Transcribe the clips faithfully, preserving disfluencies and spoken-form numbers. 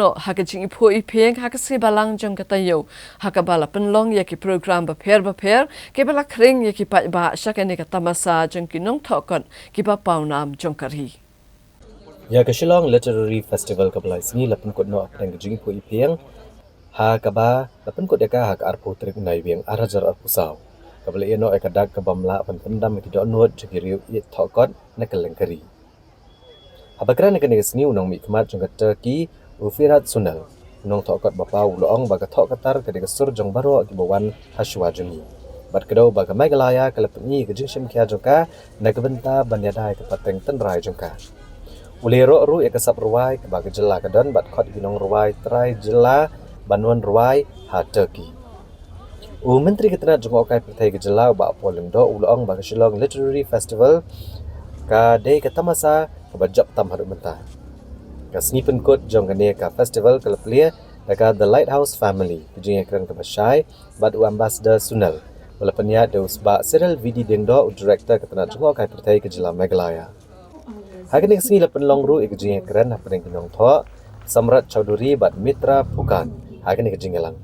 Ha ka jingiphuh iphieng ha ka sngi Balang jong ka taïew, ha kaba la pynlong ïa ki program bapher bapher kiba la khring ïa ki paidbah sha kane ka tamasa jong ki nongthoh kot kiba pawnam jong ka ri. Ïa ka Shillong Literary Festival kaba lai sngi la pynkut noh hapdeng ka jingiphuh iphieng, ha kaba la pynkut ïa ka ha ka arphew tarik u Naiwieng arhajar arphew saw, kaba la ïeh noh ïa ka dak kaba ym lah ban pyndam ïa ki dohnud jong ki riew ïeit thoh kot na kylleng ka ri. Haba kren ha kane ka sngi, u nongmihkhmat jong ka Turkey, u Firat Sunal, u nongthoh kot ba paw, u la ong ba ka thoh ka tar ka dei ka sur jong baroh kiba wan ha shuwa jong ngi. Bad kdew ba ka Meghalaya ka la pyni ka jingshim khia jong ka na ka bynta ban ïada ïa ka pateng tynrai jong ka. U la ïaroh ruh ïa ka sap rwai kaba ka jylla ka don bad khot ïa ki nongrwai trai jylla ban wan rwai ha Turkey. U Myntri ka tnat jngohkai pyrthei ka jylla, u Bah Paul Lyngdoh, u la ong ba ka Shillong Literary Festival ka dei ka tamasa kaba jop tam haduh mynta. Ka sngi pynkut jong kane ka festival ka la plie da ka The Lighthouse Family, ka jingïakren kaba shai bad u Ambassador Sunal, ba la pynïaid da u Bah Cyril V D Diengdoh, u Director ka tnat jngohkai pyrthei ka jylla Meghalaya. Ha kane ka sngi la pynlong ruh ïa ka jingïakren hapdeng ki nongthoh Samrat Chowdhury bad Mitra Phukan ha kane ka jingïalang.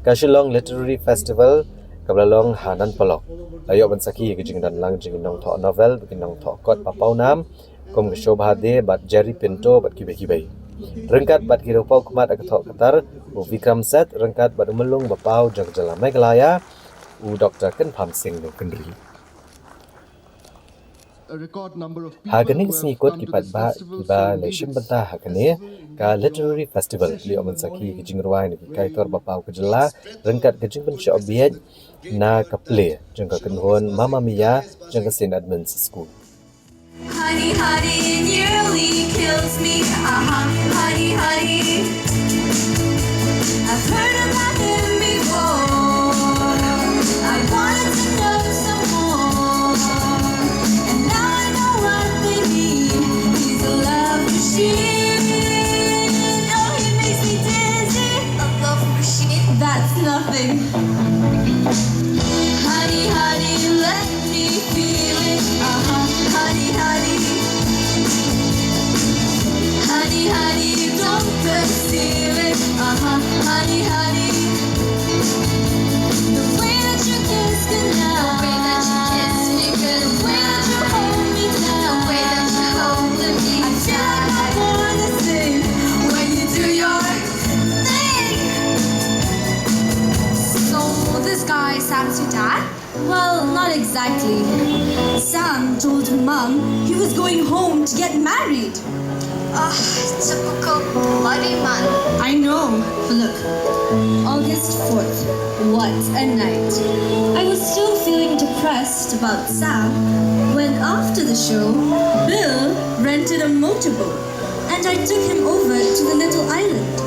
Ka Shillong Literary Festival kaba la long ha Nan Polok la ïoh ban sakhi ïa ka jingdon lang jong ki nongthoh novel bad ki nongthoh kot ba pawnam kum ka Shobha Dey bad Jerry Pinto bad kiwei kiwei. Ryngkat bad ki riewpaw khmat ha ka thoh ka tar, u Vikram Seth, ryngkat bad u myllung ba paw jong ka jylla Meghalaya, u Doktor Kynpham Sing Nongkynrih. Ha kane ka sngi kut, ki paidbah kiba la shim bynta ha kane ka Literary Festival ki la ïoh ban sakhi ïa ka jingrwai na ki kaitor ba paw ka jylla ryngkat ka jingpynshoh bieit na ka play jong ka kynhun Mamma Mia jong ka Saint Edmund's School. Honey, honey, it nearly kills me. Uh-huh, honey, honey. I've heard about him before. I wanted to know some more. And now I know what they mean. He's a love machine. Oh, he makes me dizzy. A love machine? That's nothing. Honey, honey, let me feel it. Uh-huh, honey, honey. Honey, honey, don't conceal it. Uh-huh, honey, honey. The way that you kiss goodnight. The way that you kiss me goodnight. The way that you hold me tight. The way that you hold me tight. I feel like I wanna sing when you do your thing. So this guy Sam's your dad? Well, not exactly. Sam told Mum he was going home to get married. Ah, typical bloody man. I know, but look, August fourth, what a night. I was still feeling depressed about Sam when, after the show, Bill rented a motorboat and I took him over to the little island.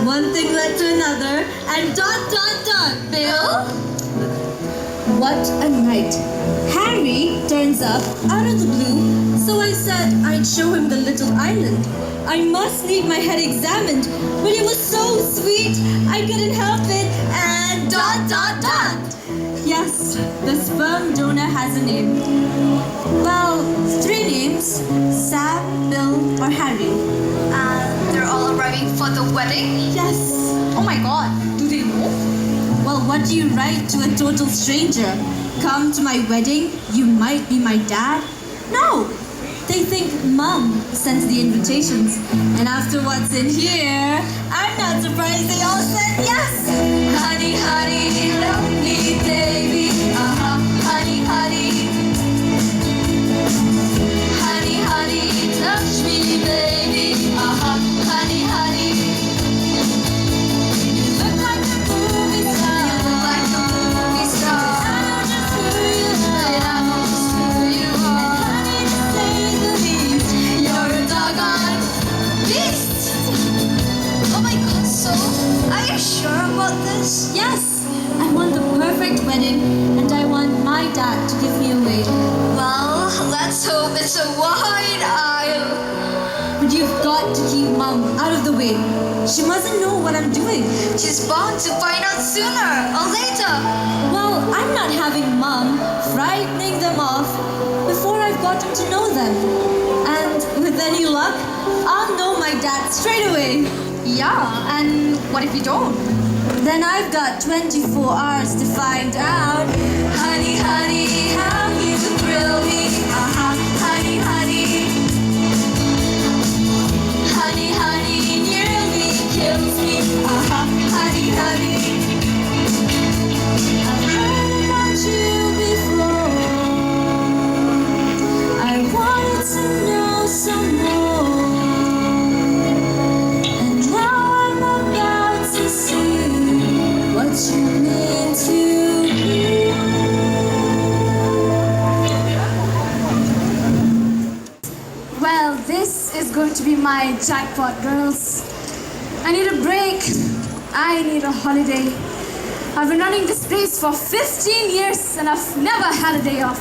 One thing led to another, and dot, dot, dot, Bill. What a night. Harry turns up out of the blue, so I said I'd show him the little island. I must need my head examined, but he was so sweet, I couldn't help it, and dot, dot, dot. Yes, the sperm donor has a name. Well, three names: Sam, Bill, or Harry. And they're all arriving for the wedding? Yes. Oh my God, do they know? Well, what do you write to a total stranger? "Come to my wedding, you might be my dad"? No! They think Mum sends the invitations. And after what's in here, I'm not surprised they all said yes! Honey, honey, love me, baby. Uh-huh, honey, honey. Honey, honey, touch me, baby. Uh-huh, honey, honey. You look like a movie star. You look like a movie star. I know just who you are. I know just who you are. And honey, to say the least, you're a doggone beast. Oh my God, so are you sure about this? Yes, I want the perfect wedding, and I want my dad to give me away. Well, let's hope it's a wide aisle. But you've got to keep Mum out of the way. She mustn't know what I'm doing. She's bound to find out sooner or later. Well, I'm not having Mum frightening them off before I've gotten to know them. And with any luck, I'll know my dad straight away. Yeah, and what if you don't? Then I've got twenty-four hours to find out. Honey, honey, how you thrill me. Uh-huh. Honey, honey. Honey, honey, nearly kills me. Uh-huh. Honey, honey. I've heard about you before. I wanted to know some more. And now I'm about to see what you mean to me. Well, this is going to be my jackpot, girls. I need a break. I need a holiday. I've been running this place for fifteen years and I've never had a day off.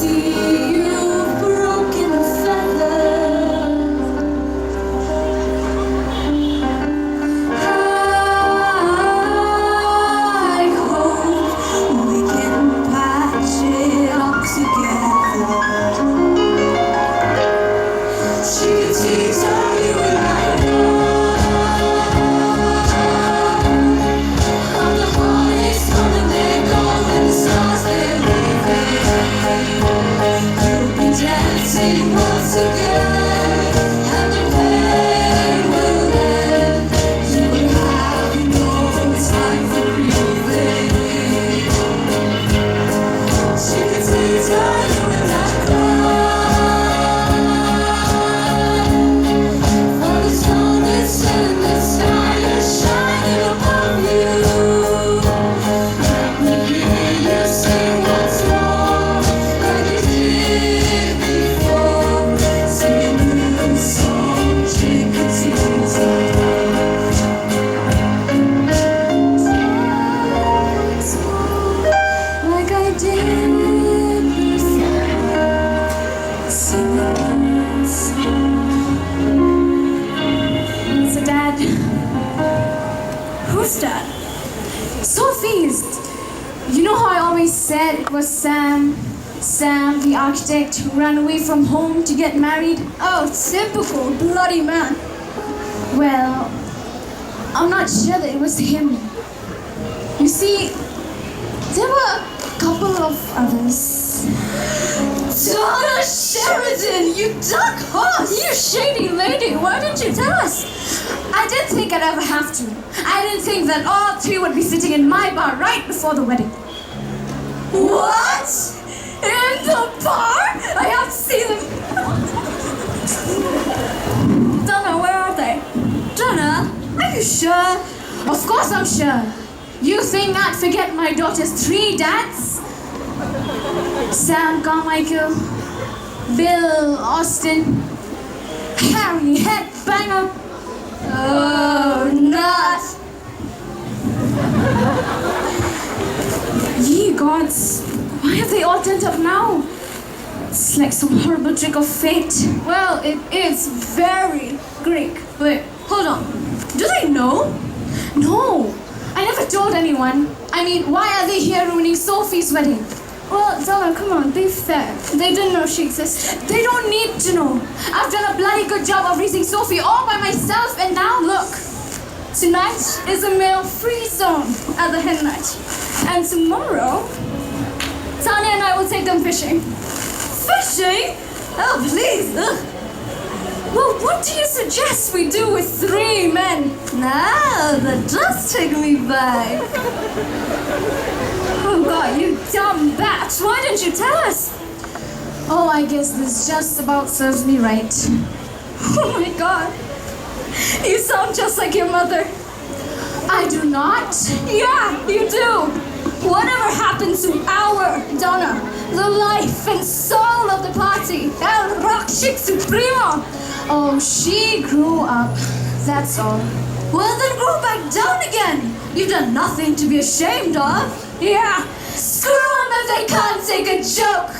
You've broken a feather. I hope we can patch it up together. She could tease you and I know. I'm the one it's gonna make all the stars they're leaving. You'll be dancing once again, and the pain will end. You will have no time for grieving. She could see you in that crowd. For the sun is set in the sky is shining above you. Let me hear you sing once more, like you did before. Sing a new song, Chickadee. Like I did before. Sing a new song. So, Dad, who's Dad? Sophie's. You know how I always said it was Sam, Sam, the architect, who ran away from home to get married? Oh, typical bloody man. Well, I'm not sure that it was him. You see, there were a couple of others. Donna Sheridan, you dark horse! You shady lady, why didn't you tell us? I didn't think I'd ever have to. I didn't think that all three would be sitting in my bar right before the wedding. What? In the bar? I have to see them. Donna, where are they? Donna, are you sure? Of course I'm sure. You think I'd forget my daughter's three dads? Sam Carmichael, Bill Austin, Harry Headbanger. Oh, not. Ye gods, why have they all turned up now? It's like some horrible trick of fate. Well, it is very Greek. Wait, hold on. Do they know? No, I never told anyone. I mean, why are they here ruining Sophie's wedding? Well, Donna, come on, be fair. They didn't know she existed. They don't need to know. I've done a bloody good job of raising Sophie all by myself, and now look. Tonight is a male free zone at the hen night. And tomorrow, Tanya and I will take them fishing. Fishing? Oh, please. Ugh. Well, what do you suggest we do with three men? Now, that does take me back. Oh, God, you dumb bat. Why didn't you tell us? Oh, I guess this just about serves me right. Oh, my God. You sound just like your mother. I do not. Yeah, you do. Whatever happened to our Donna, the life and soul of the party, El Rock Chick Supremo? Oh, she grew up. That's all. Well, then grow back down again. You've done nothing to be ashamed of. Yeah, screw 'em if they can't take a joke.